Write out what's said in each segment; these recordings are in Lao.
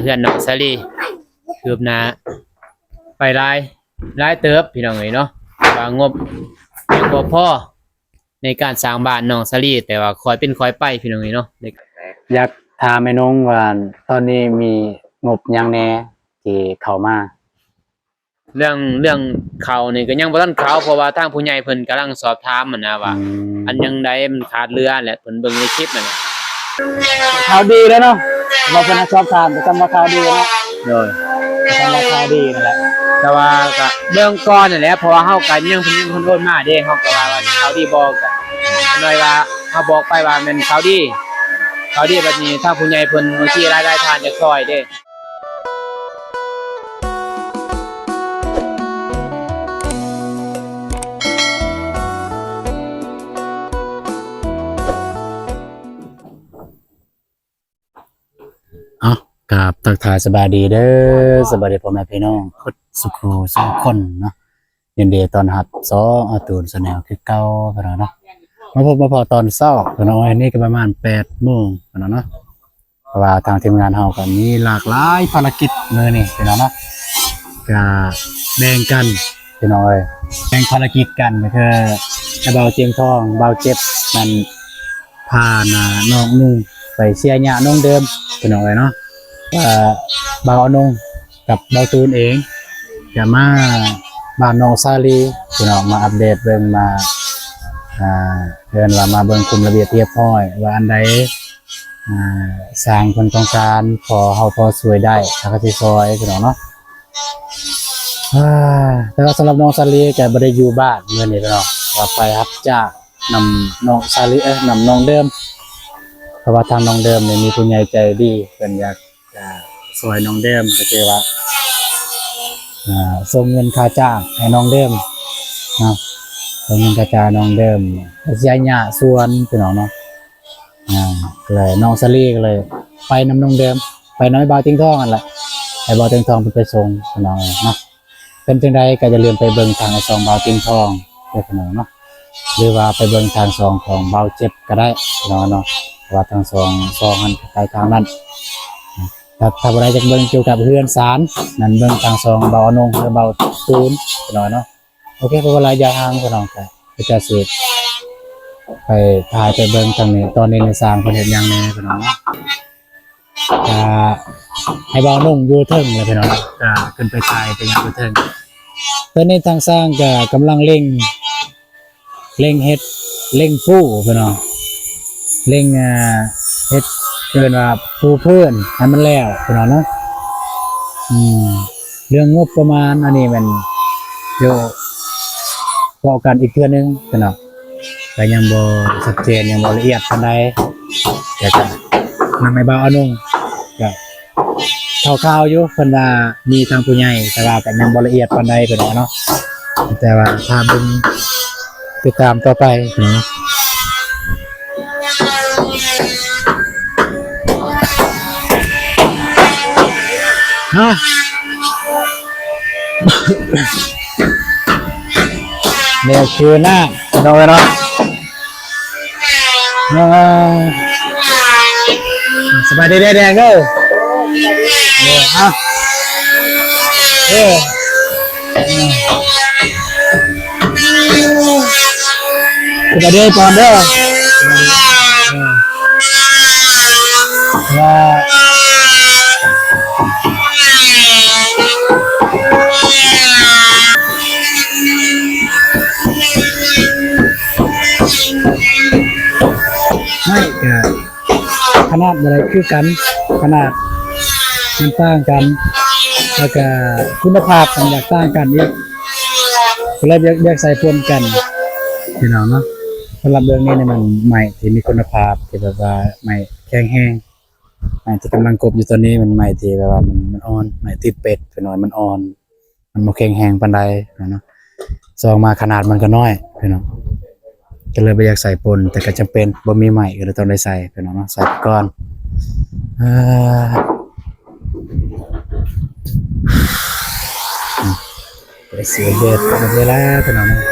ເຮືອນນ້ອງສາລີ ຄືບໜ້າໄປຫຼາຍ ຫຼາຍເຕີບພີ່ນ້ອງເອີຍເນາະ ວ່າງົບຍັງບໍ່ພໍໃນການສ້າງບ້ານນ້ອງສາລີ ແຕ່ວ່າຄ່ອຍເປັນຄ່ອຍໄປພີ່ນ້ອງເອີຍເນາະ. ຢາກຖາມອ້າຍນົງວ່າ ຕອນນີ້ມີງົບຫຍັງແດ່ທີ່ເຂົ້າມາ? ເລື່ອງ ເລື່ອງເຂົ້ານີ້ກໍຍັງບໍ່ທັນເຂົ້າ ເພາະວ່າທາງຜູ້ໃຫຍ່ເພິ່ນກຳລັງສອບຖາມຫັ້ນນະວ່າ ອືມ ອັນຫຍັງໃດມັນຂາດເຫຼືອແຫຼະ ເພິ່ນເບິ່ງໃນຄລິບຫັ້ນແຫຼະ. ຂ່າວດີເດ້ເນາະ ວ່າເພິ່ນສອບຖາມກໍຈຳວ່າຂ່າວດີເນາະ. ໂດຍ ກໍຈຳວ່າຂ່າວດີນັ້ນແຫຼະ ແຕ່ວ່າກໍເບິ່ງກ່ອນນັ້ນແຫຼະ ເພາະວ່າເຮົາກໍຍັງ ເພິ່ນຍັງບໍ່ທັນໂອນມາເດ້ ເຮົາກໍວ່າ ວ່າຂ່າວດີບໍ່ ກໍໜ້ອຍວ່າເຮົາບອກໄປວ່າແມ່ນຂ່າວດີ ຂ່າວດີ ບັດນີ້ທາງຜູ້ໃຫຍ່ເພິ່ນ ບາງທີຫຼາຍໆທ່ານຢາກຊ່ອຍເດ້. ເອົາ ກາບທັກທາຍສະບາຍດີເດີ ສະບາຍດີພໍ່ແມ່ພີ່ນ້ອງເບິດສູ່ຄູ່ສູ່ຄົນເນາະ. ຍິນດີຕ້ອນຮັບຊ່ອງອາຕູນແຊນແນວຄືເກົ່າເນາະ ມາພົບມາພໍ້ຕອນເຊົ້າເນາະ ອັນນີ້ກໍປະມານແປດໂມງເນາະ ເພາະວ່າທາງທີມງານເຮົາກໍມີຫຼາກຫຼາຍພາລະກິດມື້ນີ້ເນາະ ກໍແບ່ງກັນພີ່ນ້ອງເອີຍ ແບ່ງພາລະກິດກັນ ກໍຄືໃຫ້ບ່າວຕຽງທອງ ບ່າວເຈັບນັ້ນ ພານ້ອງນຸ່ງໄປເຊຍຍະນົງເດີມພີ່ນ້ອງເອີຍເນາະ. ເອີ ບ່າວອານົງກັບບ່າວຕູນເອງ ຈະມາບ້ານນ້ອງສາລີພີ່ນ້ອງ ມາອັບເດດເບິ່ງ ມາ ອ່າ ເອີ້ນວ່າມາເບິ່ງຄຸມລະບຽບຮຽບຮ້ອຍ ວ່າອັນໃດ ອ່າ ຊ່າງເພິ່ນຕ້ອງການ ພໍເຮົາພໍຊ່ວຍໄດ້ ເຮົາກໍຊິຊ່ອຍພີ່ນ້ອງເນາະ. ອ່າ ແຕ່ວ່າສຳລັບນ້ອງສາລີກໍບໍ່ໄດ້ຢູ່ບ້ານມື້ນີ້ພີ່ນ້ອງ ວ່າໄປຮັບຈ້າງ ນຳນ້ອງສາລີ ເອີ ນຳນ້ອງເດີມ ເພາະວ່າທາງນ້ອງເດີມນີ້ມີຜູ້ໃຫຍ່ໃຈດີ ເພິ່ນຢາກຈະຊ່ອຍນ້ອງເດີມ ກໍຄືວ່າ ອ່າ ສົ່ງເງິນຄ່າຈ້າງໃຫ້ນ້ອງເດີມເນາະ ສົ່ງເງິນຄ່າຈ້າງນ້ອງເດີມ ເພື່ອຊິໃຫ້ຫຍ້າສວນພີ່ນ້ອງເນາະ. ອ່າ ກໍເລີຍນ້ອງສາລີກໍເລີຍໄປນຳນ້ອງເດີມ ໄປນຳອ້າຍບ່າວຕຽງທອງຫັ້ນແຫຼະ ໃຫ້ບ່າວຕຽງທອງເພິ່ນໄປສົ່ງພີ່ນ້ອງເນາະ. ເປັນຈັ່ງໃດກໍຢ່າລືມໄປເບິ່ງທາງຊ່ອງບ່າວຕຽງທອງເດີພີ່ນ້ອງເນາະ ຫຼືວ່າໄປເບິ່ງທາງຊ່ອງຂອງບ່າວເຈັບກໍໄດ້ພີ່ນ້ອງເນາະ ເພາະວ່າທັງສອງຊ່ອງຫັ້ນກໍໄປທາງນັ້ນ. ຖ້າ ຖ້າຜູ້ໃດຢາກເບິ່ງກ່ຽວກັບເຮືອນຊານນັ້ນ ເບິ່ງທາງຊ່ອງບ່າວອານົງ ຫຼືບ່າວຕູນພີ່ນ້ອງເນາະ. ໂອເຄ ເພາະວ່າຫຼາຍຢ່າງທາງພີ່ນ້ອງ ກໍຈະຊິໄປຖ່າຍໄປເບິ່ງທາງນີ້ ຕອນນີ້ໃນຊ່າງເພິ່ນເຮັດຫຍັງແດ່ພີ່ນ້ອງເນາະ. ກະໃຫ້ບ່າວນຸ່ງຢູ່ເທິງແຫຼະພີ່ນ້ອງ ກະຂຶ້ນໄປຖ່າຍໄປຫຍັງຢູ່ເທິງ. ຕອນນີ້ທາງຊ່າງກະກຳລັງເລັ່ງ ເລັ່ງເຮັດ ເລັ່ງຟູພີ່ນ້ອງ ເລັ່ງ ອ່າ ເຮັດ ເອີ້ນວ່າປູພື້ນໃຫ້ມັນແລ້ວພີ່ນ້ອງເນາະ. ອືມ ເລື່ອງງົບປະມານອັນນີ້ແມ່ນ ດຽວເວົ້າກັນອີກເທື່ອໜຶ່ງພີ່ນ້ອງ ກໍຍັງບໍ່ຊັດເຈນ ຍັງບໍ່ລະອຽດປານໃດ ແຕ່ກໍນຳໃຫ້ບ່າວອານົງ ກໍຂ່າວໆຢູ່ ເພິ່ນວ່າມີທາງຜູ້ໃຫຍ່ ແຕ່ວ່າກໍຍັງບໍ່ລະອຽດປານໃດເພິ່ນວ່າເນາະ. ແຕ່ວ່າຖ້າເບິ່ງ ຕິດຕາມຕໍ່ໄປເນາະ. ຮະ ແນວຄືໜ້າ ນ້ອງເອີຍເນາະ. ອ່າ ສະບາຍດີເດີແດງເດີ. ເອີ ເອົາ ເອີ ສະບາຍດີກ່ອນເດີ. ເອີ ວ່າ ໄມ້ກະຂະໜາດບໍ່ໄດ້ຄືກັນ ຂະໜາດມັນຕ່າງກັນ ແລ້ວກະຄຸນນະພາບມັນຢາກຕ່າງກັນອີກ ກໍເລີຍຢາກ ຢາກໃສ່ປົນກັນ ພີ່ນ້ອງເນາະ. ສຳລັບເລື່ອງນີ້ນີ້ມັນໄມ້ທີ່ມີຄຸນນະພາບ ທີ່ແບບວ່າໄມ້ແຂງແຮງ ໄມ້ທີ່ກຳລັງກົບຢູ່ຕອນນີ້ມັນໄມ້ທີ່ແບບວ່າມັນ ມັນອ່ອນ ໄມ້ຕີນເປັດ ພີ່ນ້ອງ ມັນອ່ອນ ມັນບໍ່ແຂງແຮງປານໃດເນາະ. ສອງມາຂະໜາດມັນກໍນ້ອຍພີ່ນ້ອງ ກໍເລີຍບໍ່ຢາກໃສ່ປົນ ແຕ່ກໍຈຳເປັນ ບໍ່ມີໄມ້ກໍເລີຍຕ້ອງໄດ້ໃສ່ພີ່ນ້ອງເນາະ ໃສ່ໄປກ່ອນ. ເອີ ໄປເສຍເບດເວລາພີ່ນ້ອງເນາະ.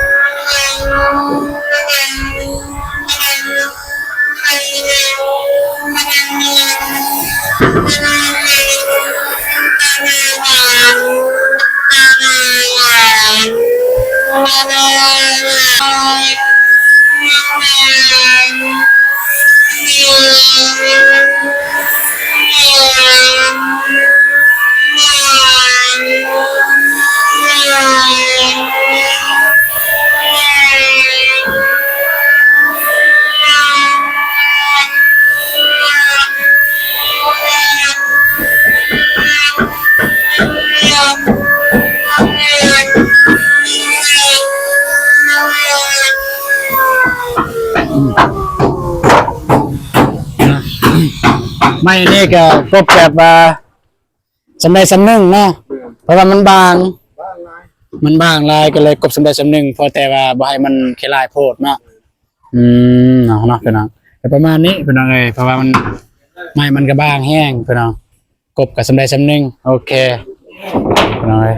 ໄມ້ນີ້ກໍກົບແບບວ່າສ່ຳໃດສ່ຳໜຶ່ງເນາະ ເພາະວ່າມັນບາງ ມັນບາງຫຼາຍ ກໍເລີຍກົບສ່ຳໃດສ່ຳໜຶ່ງ ພໍແຕ່ວ່າບໍ່ໃຫ້ມັນຂີ້ຫຼາຍໂພດເນາະ. ອືມ ເນາະ ເນາະ ພີ່ນ້ອງ ກໍປະມານນີ້ພີ່ນ້ອງເອີຍ ເພາະວ່າມັນ ໄມ້ມັນກໍບາງແຮງພີ່ນ້ອງ. ກົບກໍສ່ຳໃດສ່ຳໜຶ່ງ. ໂອເຄ ພີ່ນ້ອງເອີຍ.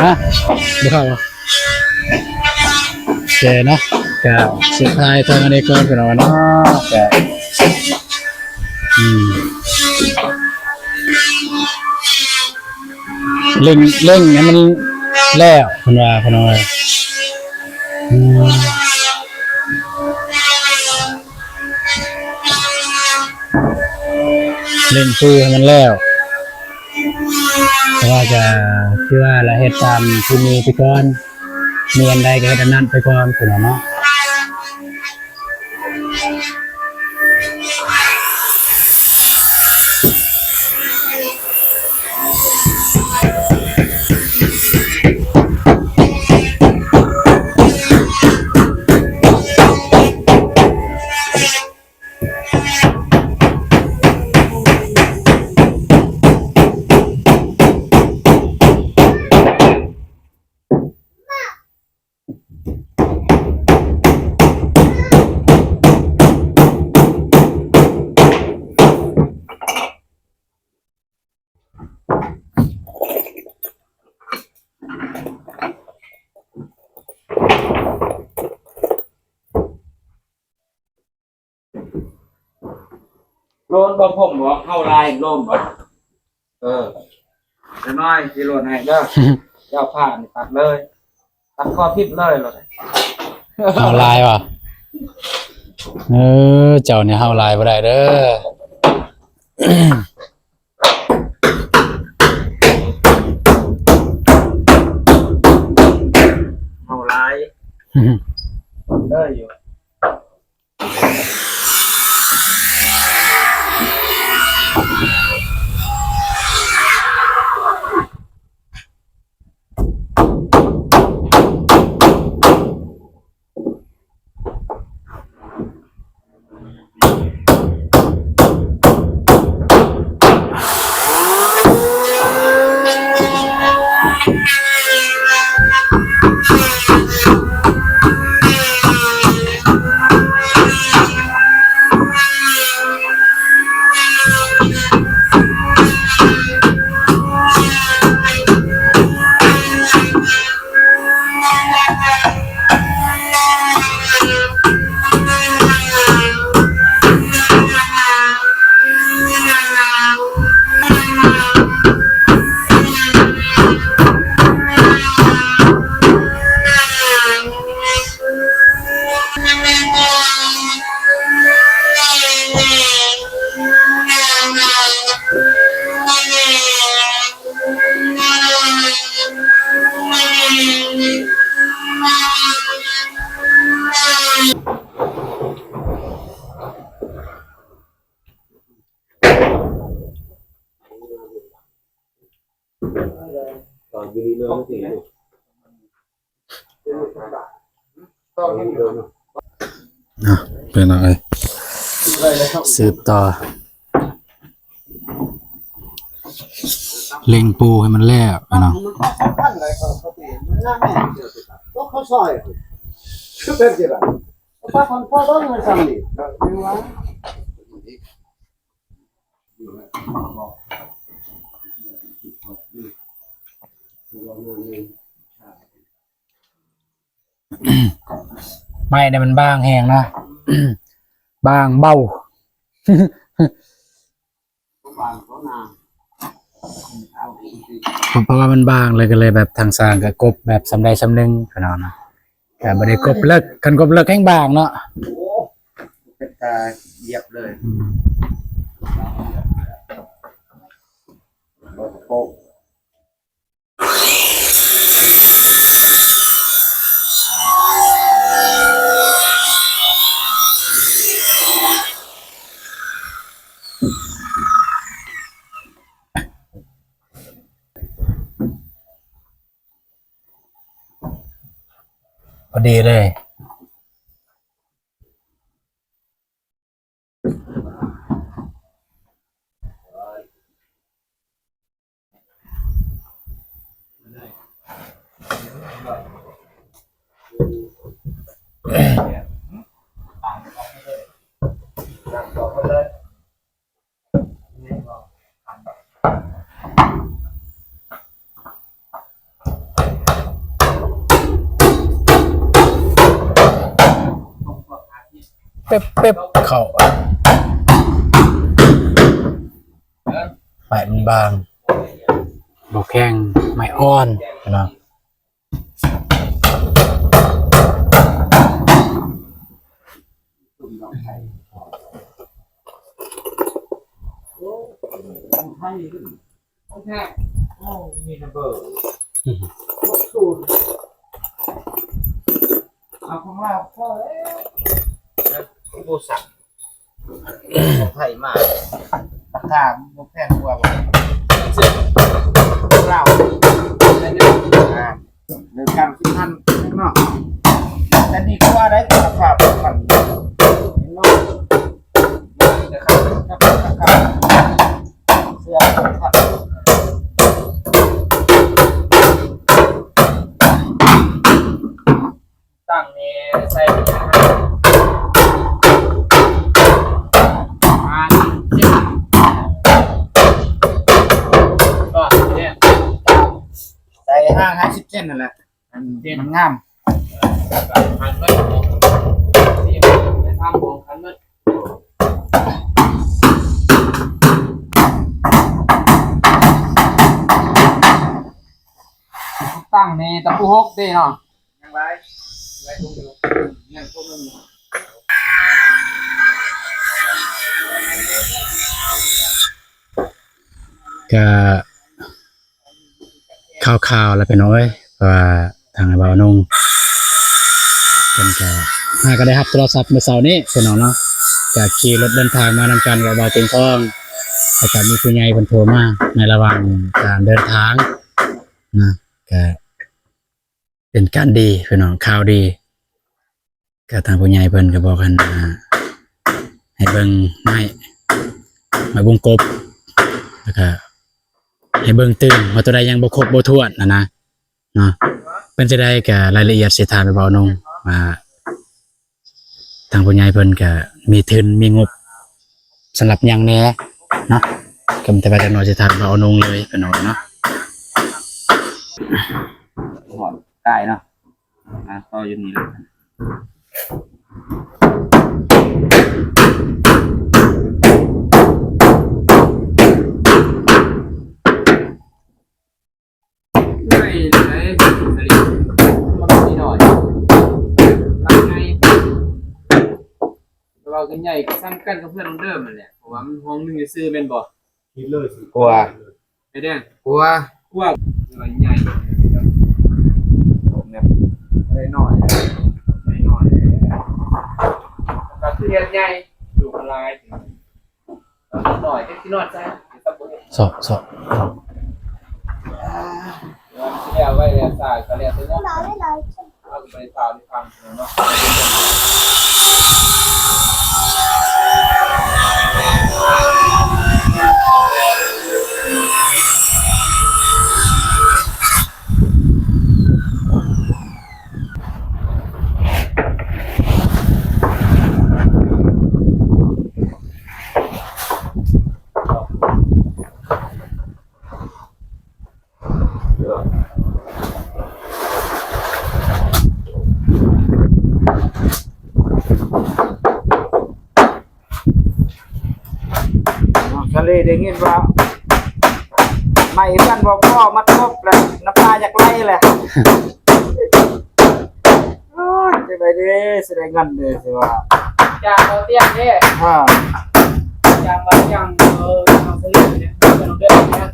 ຮະ ບໍ່ເຂົ້າບໍ່? ໂອເຄເນາະ ກະສຸດທ້າຍທາງອັນນີ້ກ່ອນພີ່ນ້ອງເນາະ ກະ ອືມ ເລັ່ງ ເລັ່ງໃຫ້ມັນແລ້ວ ເພິ່ນວ່າ ເພິ່ນວ່າ ອືມ ເລັ່ງຄືໃຫ້ມັນແລ້ວ ແຕ່ວ່າກະຄືວ່າລະ ເຮັດຕາມທີ່ມີໄປກ່ອນ ມີອັນໃດກໍເຮັດອັນນັ້ນໄປກ່ອນ ພີ່ນ້ອງເນາະ. ໂລນບໍ່ຜົມບໍ່ ເຮົາລາຍໂລນບໍ່? ເອີ ຈັກໜ້ອຍຊິໂລນໃຫ້ເດີ ເຈົ້າພານີ້ຕັດເລີຍ ຕັດຂໍ້ທິ້ມເລີຍໂລດ. ເຮົາລາຍຫວາ? ເອີ ເຈົ້ານີ້ເຮົາລາຍບໍ່ໄດ້ເດີ. ເຮົາລາຍ ເດີຢູ່. ໂ ອ່ະ ເປັນຫຍັງເອີຍ ສືບຕໍ່ເລັ່ງປູໃຫ້ມັນແລ້ວເນາະ. ໄມ້ນີ້ມັນບາງແຮງນະ ບາງເບົາ ເພາະວ່າມັນບາງເລີຍ ກໍເລີຍແບບທາງຊ່າງກໍກົບແບບສ່ຳໃດສ່ຳໜຶ່ງເນາະ ກໍບໍ່ໄດ້ກົບເລິກ ຄັນກົບເລິກແຮງບາງເນາະ. ໂອ້ ເປັນຕາຢຽບເລີຍ ອືມ ໂອ້ໂຫ. ພໍດີເລີຍ. ເປັບໆ ເຂົ້າ ໄມ້ມັນບາງ ບໍ່ແຂງ ໄມ້ອ່ອນເນາະ. ໂອ້ ມີນະເບີ ຫົກສູນ ເອົາຂອງລາວພໍແລ້ວ ບໍ່ສັ່ງ ໄທມາ ລາຄາມັນບໍ່ແພງກວ່າ ຂອງລາວ ອ່າ ເດືອນກາງສິບພັນເນາະ ແຕ່ດີກວ່າໄດ້ ລາຄາພັນເນາະ ເສື້ອພັນ ຕັ້ງນີ້ໃສ່ປະມານຫ້າສິບເຊັນ ກໍແລ້ວ ໃສ່ຫ້າສິບເຊັນນັ້ນແຫຼະ ມັນງາມ ຄັນເບິດ ສີ່ຫ້ອງ ໄປສາມຫ້ອງ ຄັນເບິດ ຕັ້ງນີ້ຕະປູຫົກເດ້ເນາະ ຍັງຫຼາຍ ຫຼາຍຄົນຢູ່ ຍັງຄົນໜຶ່ງ ກະຂ່າວໆ ແລ້ວພີ່ນ້ອງເອີຍ ເພາະວ່າທາງອ້າຍບ່າວນົງເພິ່ນກະ ຫາກະໄດ້ຮັບໂທລະສັບມື້ເຊົ້ານີ້ພີ່ນ້ອງເນາະ ກະຂີ່ລົດເດີນທາງມານຳກັນກັບບ່າວເຕັງທອງ ແລ້ວກະມີຜູ້ໃຫຍ່ເພິ່ນໂທມາໃນລະຫວ່າງການເດີນທາງນະ ກະ ເປັນການດີພີ່ນ້ອງ ຂ່າວດີ ກະທາງຜູ້ໃຫຍ່ເພິ່ນກະບອກຫັ້ນ ອ່າ ໃຫ້ເບິ່ງໄມ້ ໄມ້ວົງກົບ ແລ້ວກະໃຫ້ເບິ່ງຕື່ມວ່າໂຕໃດຍັງບໍ່ຄົບບໍ່ຖ້ວນຫັ້ນນະເນາະ ເປັນຈັ່ງໃດກະລາຍລະອຽດຊິຖາມອ້າຍບ່າວນົງ ວ່າ ທາງຜູ້ໃຫຍ່ເພິ່ນກະມີທຶນມີງົບສຳລັບຫຍັງແດ່ເນາະ ກະມີແຕ່ວ່າຈັກໜ່ອຍຊິຖາມບ່າວນົງເລີຍພີ່ນ້ອງເນາະ ຮອດກາຍເນາະ ອ່າ ຕໍ່ຢູ່ນີ້ເລີຍ ໃຫຍ່ເລີຍ ມັນມີໜ້ອຍ ຫຼັງໃຫຍ່ ແຕ່ວ່າກໍໃຫຍ່ກໍສ່ຳກັນກັບເຮືອນຫຼັງເດີມຫັ້ນແຫຼະ ເພາະວ່າມັນຫ້ອງໜຶ່ງຊື່ແມ່ນບໍ່? ຄິດເລີຍ ກວ່າ ໄອ້ແດງ ກວ່າ ກວ່າ ແຕ່ວ່າໃຫຍ່ ແບບນ້ອຍໆ ນ້ອຍໆ ກໍຄືເຮືອນໃຫຍ່ ຢູ່ກັນຫຼາຍ ເອົາໜ້ອຍໆ ຈັກຊິນອນໃສ ຊອກ ຊອກ ຊອກ ອ່າ ໄວ້ແລ້ວສາຍກໍແລ້ວແຕ່ເນາະ ເຮົາກໍບໍ່ໄດ້ກ່າວໃຫ້ຟັງເນາະ. ນ້ອງສາລີໄດ້ຍິນວ່າໄມ້ເຮືອນບໍ່ພໍມັດຄົບແລ້ວ ນ້ຳຕາຢາກໄຫຼແລ້ວ. ໂອ້ຍ ຈັ່ງໃດເດ້ ຊິໄດ້ເງິນເດ້ ຊິວ່າ ຈ້າງເອົາຕຽງເດ້ ອ່າ ຈ້າງເອົາຕຽງ ເອີ ນ້ອງສາລີເດ້ ນ້ອງເດີນເດີນ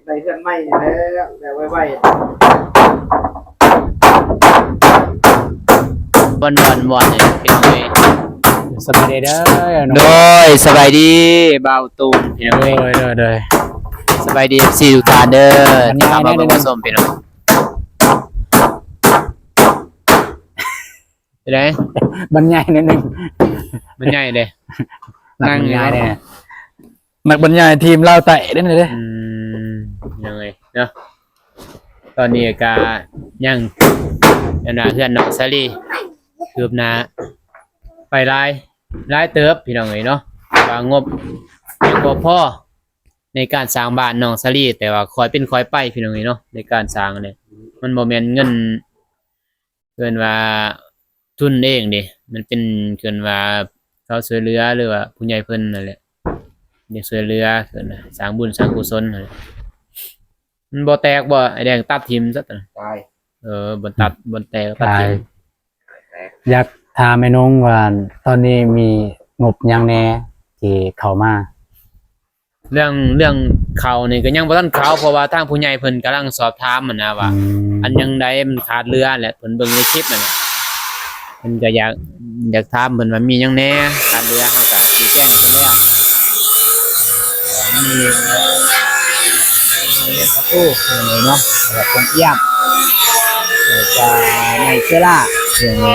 ໄດ້ເຮືອນໃໝ່ແລ້ວ ແລ້ວໄວໆ ມ່ວນໆໆ ນີ້ພີ່ນ້ອງເອີຍ. ສະບາຍດີເດີນ້ອງ ໂດຍ ສະບາຍດີບ່າວຕຸງ ພີ່ນ້ອງເອີຍ. ໂດຍ ໂດຍ ໂດຍ ສະບາຍດີ ເອັຟຊີ ທຸກທ່ານເດີ ທີ່ເຂົ້າມາເບິ່ງມາຊົມ ພີ່ນ້ອງ. ເປັນໃດ? ບັນຍາຍໜ້ອຍໜຶ່ງ ບັນຍາຍເດ້ ນັກບັນຍາຍເດ້ ນັກບັນຍາຍທີມລາວໃຕ້ເດ້ນີ້ເດ້. ອືມ ຍັງເລີຍເນາະ ຕອນນີ້ກະຍັງ ອັນວ່າເຮືອນນ້ອງສາລີຄືບໜ້າໄປຫຼາຍ ຫຼາຍເຕີບພີ່ນ້ອງເອີຍເນາະ ວ່າງົບຍັງບໍ່ພໍໃນການສ້າງບ້ານນ້ອງສາລີ ແຕ່ວ່າຄ່ອຍເປັນຄ່ອຍໄປພີ່ນ້ອງເອີຍເນາະ ໃນການສ້າງນີ້ ມັນບໍ່ແມ່ນເງິນ ເອີ້ນວ່າທຶນເອງເດ້ ມັນເປັນ ເອີ້ນວ່າເຂົາຊ່ວຍເຫຼືອ ຫຼືວ່າຜູ້ໃຫຍ່ເພິ່ນນັ້ນແຫຼະ ໄດ້ຊ່ວຍເຫຼືອ ເອີ້ນວ່າສ້າງບຸນສ້າງກຸສົນຫັ້ນແຫຼະ. ມັນບໍ່ແຕກບໍ່ ອ້າຍແດງ? ຕັດຖິ້ມຊະ ຕາຍ. ເອີ ບໍ່ຕັດ ບໍ່ແຕກ ຕັດຖິ້ມ. ຢາກຖາມອ້າຍນົງວ່າ ຕອນນີ້ມີງົບຫຍັງແດ່ທີ່ເຂົ້າມາ? ເລື່ອງ ເລື່ອງເຂົ້ານີ້ກໍຍັງບໍ່ທັນເຂົ້າ ເພາະວ່າທາງຜູ້ໃຫຍ່ເພິ່ນກຳລັງສອບຖາມຫັ້ນນະວ່າ ອືມ ອັນຫຍັງໃດມັນຂາດເຫຼືອແຫຼະ ເພິ່ນເບິ່ງໃນຄລິບຫັ້ນນະ ເພິ່ນກໍຢາກ ຢາກຖາມເພິ່ນວ່າມີຫຍັງແດ່ຂາດເຫຼືອ ເຮົາກໍຊີ້ແຈງເພິ່ນແລ້ວ ມີ ປະຕູເນາະ ແລ້ວກໍກົງອຽມ ແລ້ວກໍໄມ້ເຊລາ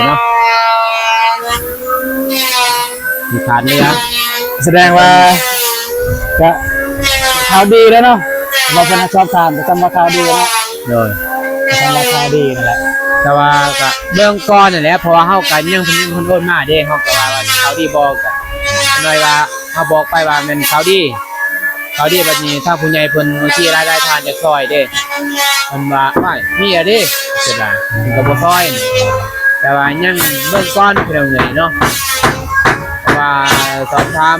ເນາະ ທີ່ຂາດເຫຼືອ ສະແດງວ່າ ກະຂ່າວດີແລ້ວເນາະ ວ່າເພິ່ນສອບຖາມ ກໍສ່ຳວ່າຂ່າວດີເນາະ. ໂດຍ ກໍສ່ຳວ່າຂ່າວດີນັ້ນແຫຼະ ແຕ່ວ່າກະເບິ່ງກ່ອນນັ້ນແຫຼະ ເພາະວ່າເຮົາກະຍັງ ເພິ່ນຍັງບໍ່ທັນໂອນມາເດ້ ເຮົາກະວ່າ ວ່າຂ່າວດີບໍ່ ກະນ້ອຍວ່າເຮົາບອກໄປວ່າແມ່ນຂ່າວດີ ຂ່າວດີ ບັດນີ້ທາງຜູ້ໃຫຍ່ເພິ່ນ ບາງທີຫຼາຍໆທ່ານຢາກຊ່ອຍເດ້ ເພິ່ນວ່າ ໂອ້ຍ ມີແລ້ວເດ້ ເພິ່ນວ່າ ເພິ່ນກໍບໍ່ຊ່ອຍ ແຕ່ວ່າຍັງເບິ່ງກ່ອນ ພີ່ນ້ອງເອີຍເນາະ ເພາະວ່າສອບຖາມ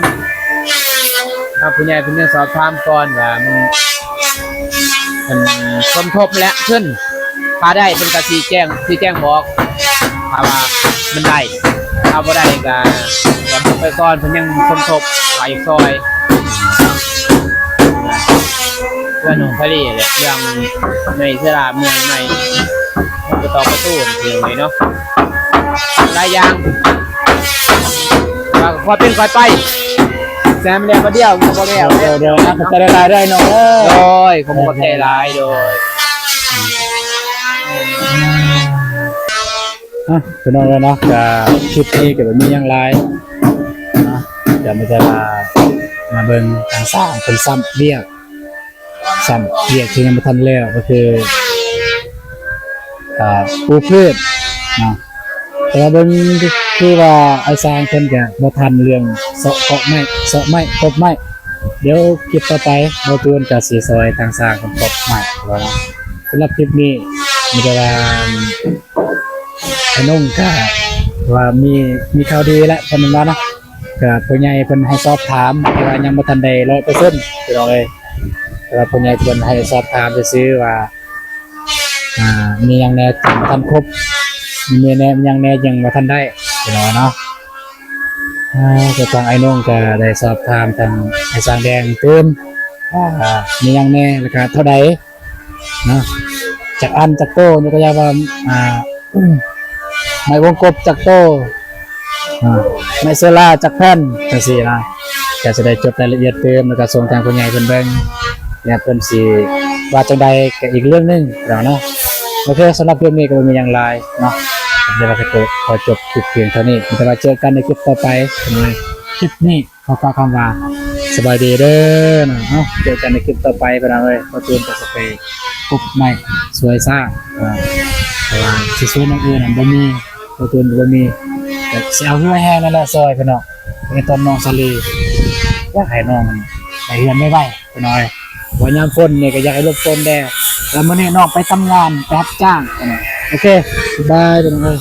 ທາງຜູ້ໃຫຍ່ເພິ່ນຍັງສອບຖາມກ່ອນວ່າມັນ ມັນສົມທົບແຫຼະ ຂຶ້ນ ຖ້າໄດ້ເພິ່ນກໍຊີ້ແຈງ ຊີ້ແຈງບອກ ຖ້າວ່າມັນໄດ້ ຖ້າບໍ່ໄດ້ກໍ ກໍເບິ່ງໄປກ່ອນ ເພິ່ນຍັງສົມທົບ ວ່າຢາກຊ່ອຍ ເລື່ອງຂອງທະເລແຫຼະ ເລື່ອງໃນເວລາເມືອງໃໝ່ ມັນກໍຕ້ອງປະຕູນເລື່ອງນີ້ເນາະ ຫຼາຍຢ່າງ ວ່າຄ່ອຍເປັນຄ່ອຍໄປ ແຊມແລ້ວບາດດຽວມັນກໍບໍ່ແລ້ວ. ໂດຍ ໂດຍ ຂອບໃຈຫຼາຍໆເດີນ້ອງເອີຍ. ໂດຍ ຂອບໃຈຫຼາຍ ໂດຍ. ອ່ະ ພີ່ນ້ອງເອີຍເນາະ ກະຄລິບນີ້ກະບໍ່ມີຫຍັງຫຼາຍເນາະ ກະມີແຕ່ວ່າມາເບິ່ງທາງຊ່າງເພິ່ນຊ້ຳວຽກ ຊ້ຳວຽກທີ່ຍັງບໍ່ທັນແລ້ວ ກໍຄື ອ່າ ປູພືດເນາະ ແຕ່ວ່າເບິ່ງຄືວ່າອ້າຍຊ່າງເພິ່ນກະບໍ່ທັນເລື່ອງເຊາະເກາະໄມ້ ເຊາະໄມ້ ກົບໄມ້ ດຽວຄລິບຕໍ່ໄປ ບ່າວຕູນກະຊິຊ່ອຍທາງຊ່າງເພິ່ນກົບໄມ້ ວ່າ ສຳລັບຄລິບນີ້ມີແຕ່ວ່າ ອ້າຍນົງກະວ່າມີ ມີຂ່າວດີແລ້ວ ເພິ່ນວ່ານະ ກະຜູ້ໃຫຍ່ເພິ່ນໃຫ້ສອບຖາມ ແຕ່ວ່າຍັງບໍ່ທັນໄດ້ຮ້ອຍເປີເຊັນ ພີ່ນ້ອງເອີຍ ແຕ່ວ່າຜູ້ໃຫຍ່ເພິ່ນໃຫ້ສອບຖາມຊື່ໆວ່າ ອ່າ ມີຫຍັງແດ່ຍັງບໍ່ທັນຄົບ ມີແນວຫຍັງແດ່ຍັງບໍ່ທັນໄດ້ ພີ່ນ້ອງເນາະ. ອ່າ ກະທາງອ້າຍນົງກະໄດ້ສອບຖາມທາງອ້າຍຊ່າງແດງຕື່ມ ວ່າມີຫຍັງແດ່ ແລ້ວກະເທົ່າໃດ ເນາະ ຈັກອັນຈັກໂຕ ຍົກຕົວຢ່າງວ່າ ອ່າ ອືມ ໄມ້ວົງກົບຈັກໂຕ ອາ ໄມ້ໂຊລາຈັກແຜ່ນ ຈັ່ງຊີ້ນະ ກະຊິໄດ້ຈົດລາຍລະອຽດຕື່ມ ແລ້ວກະສົ່ງທາງຜູ້ໃຫຍ່ເພິ່ນເບິ່ງ ແລ້ວເພິ່ນຊິວ່າຈັ່ງໃດກະອີກເລື່ອງໜຶ່ງເນາະ. ໂອເຄ ສຳລັບຄລິບນີ້ກະບໍ່ມີຫຍັງຫຼາຍເນາະ ດຽວເຮົາຈະຂໍຈົບຄລິບພຽງເທົ່ານີ້ ແຕ່ວ່າເຈີກັນໃນຄລິບຕໍ່ໄປເນາະ. ຄລິບນີ້ ຂໍກ່າວຄຳວ່າສະບາຍດີເດີເນາະ. ເອົາ ເຈີກັນໃນຄລິບຕໍ່ໄປພີ່ນ້ອງເອີຍ. ບ່າວຕູນກະຊິໄປກົບໄມ້ຊ່ວຍຊ້າງ ເພາະວ່າຊິຊ່ວຍແນວອື່ນຫັ້ນບໍ່ມີ ບ່າວຕູນບໍ່ມີ ກະຊິເອົາເຮືອແຮ່ນັ້ນແຫຼະຊ່ອຍພີ່ນ້ອງ. ເປັນຕອນນ້ອງສາລີ ຢາກໃຫ້ນ້ອງໄດ້ເຮືອນໄວໆພີ່ນ້ອງເອີຍ ເພາະຍາມຝົນນີ້ກະຢາກໃຫ້ຫຼົບຝົນແດ່ ແລ້ວມື້ນີ້ນ້ອງໄປທຳງານ ໄປຮັບຈ້າງພີ່ນ້ອງ. ໂອເຄ ບາຍບາຍພີ່ນ້ອງເອີຍ.